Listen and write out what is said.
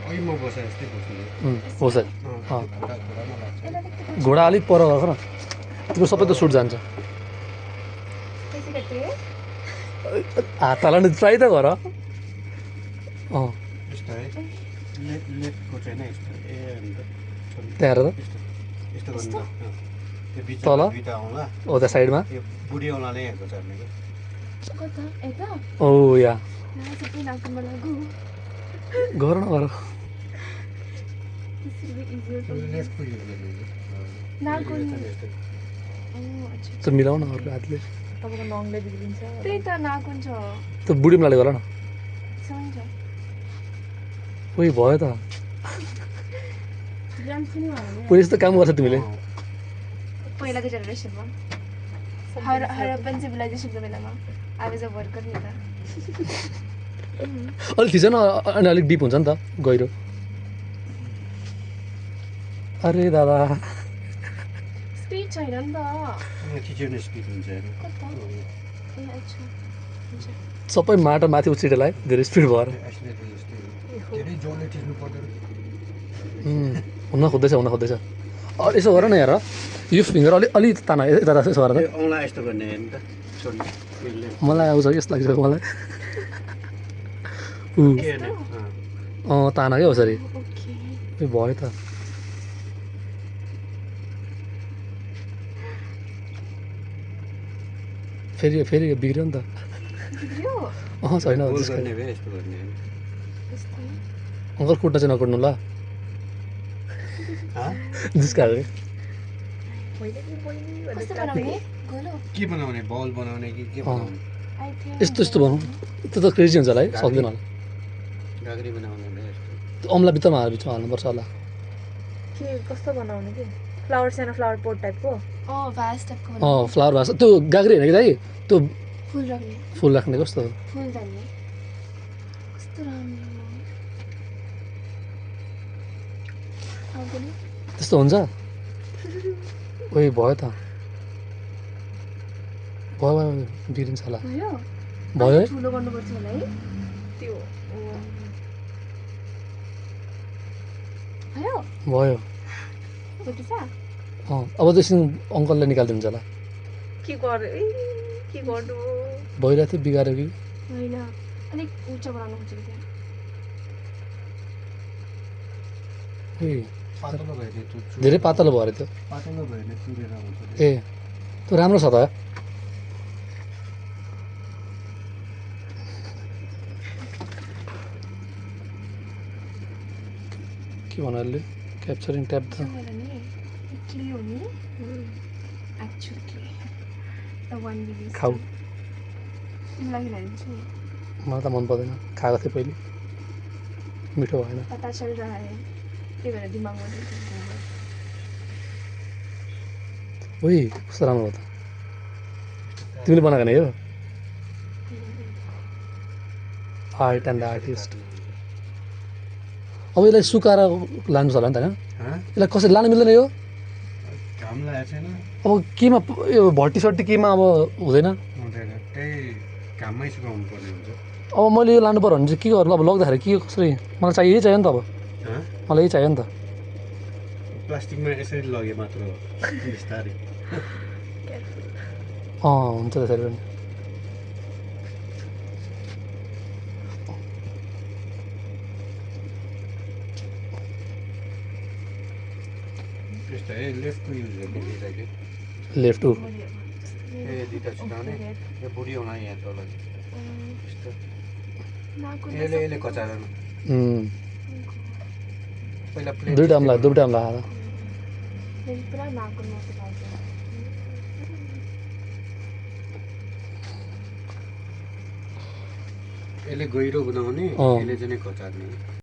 अघि म बसे जस्तै बस्नु हो सर घोडामा लाग्छ घोडा अलिक पर गएको न तिम्रो सबै त सुट जान्छ हात हाल्न ट्राई त गर यस्तो है लेफ्टको चाहिँ होइन यस्तो ए अन्त त्यहाँ हेर त यस्तो गर्नु त त्यो बिचमा तल दुईटा औँला हो त्यहाँ साइडमा यो बुढी औँलाले हेर्को चढ्ने कि ओ या गर न गर लेफ्टको युज गर्ने त्यो मिलाउ न अर्को हातले तपाईँको नङले बिग्रिन्छ त्यही त नाकुन छ त्यो बुढी मिलाले गर न हुन्छ उही भयो त पुरै यस्तो काम गर्छ तिमीले पहिलाको जेनेरेसनमा हरप्पन सिभिलाइजेसनको बेलामा आवेज भर्खर नि त अलिक थिच न अनि अलिक डिप हुन्छ नि त गहिरो अरे दादा स्पिड छैन नि त खिच्यो स्पिड हुन्छ हेर्नु कता ए अच्छा हुन्छ सबै माटो माथि उछिटेलाई धेरै स्पिड भएर एक्सिलेटर जस्तै धेरै जोडले थिच्नु पर्दैन हुन खोज्दैछ यसो गर न हेर यो फिङ्गर अलि ताना यता यसो गर त औँला यस्तो गर्ने हेर्नु त छोड्ने उहिले मलाई आउँछ यस्तो लाग्छ मलाई ताना क्या कसरी ओके ए भयो त फेरि बिग्रियो नि त बिग्रियो छैन गोल गर्ने भए यस्तो गर्ने यस्तै अङ्कल कुट्न चाहिँ नकुट्नु ल जिस्काएको कस्तो बनाउने गोलो के बनाउने बल बनाउने कि के बनाउने आई थिंक यस्तो बनाऊ त्यो त क्रेजी हुन्छ होला है सक्दैन होला गाग्री बनाउने भए यस्तो त्यो अम्ला बिचमा हाल्नुपर्छ होला के कस्तो बनाउने के फ्लावर सानो फ्लावर पोट टाइपको भास टाइपको फ्लावर भास त्यो गाग्री होइन कि दाइ त्यो फुल राख्ने फुल राख्ने कस्तो फुल राख्ने कस्तो राम्रो आउँदैन त्यस्तो हुन्छ ओइ भयो त भयो बिग्रिन्छ होला भयो भयो है ठुलो गर्नुपर्छ होला है त्यो भयो भयो बुझ्दैछ अब त एकछिन अङ्कलले निकालिदिन्छ होला के गर्नु भइरहेको थियो बिगाऱ्यो कि होइन अलिक उच्च बनाउनु खोजेको थियो ए पातलो भयो त्यो धेरै पातलो भयो अरे त्यो पातलो भयो भने चुरेर हुन्छ ए त्यो राम्रो छ त के भन्नु अहिले क्याप्चरिङ ट्याप त क्ले हो नि actual clay the one we खाऊ तिमीलाई ल्याइदिन्छु नि मलाई त मन पर्दैन खाएको थिएँ पहिले मिठो भएन पता चलिरहेको है त्यही भएर दिमागमा ओइ कस्तो राम्रो हो त तिमीले बनाएको नि हो आर्ट एन्ड आर्टिस्ट अब यसलाई सुकाएर लानु छ होला नि त होइन यसलाई कसरी लानु मिल्दैन यो घाम लागेको छैन अब केमा यो भट्टी केमा अब हुँदैन हुँदैन त्यही घाममै सुकाउनु पर्ने हुन्छ अब मैले यो लानु पर्यो भने चाहिँ के गर्नु अब लग्दाखेरि के कसरी मलाई चाहियो नि त अब मलाई यही चाहियो नि त प्लास्टिकमा यसरी लगे मात्र हो बिस्तारै हुन्छ त्यसरी पनि त्यस्तो है लेफ्टको युज गर्ने दुइटा के लेफ्ट टु ए दुइटा छुटाउने यो बुढी औँला यहाँ तल यस्तो यसले कचाएर पहिला प्लेट दुईवटा अम्ला पुरा नाकुन मासु खान्छ यसले गहिरो बनाउने यसले चाहिँ कचार्ने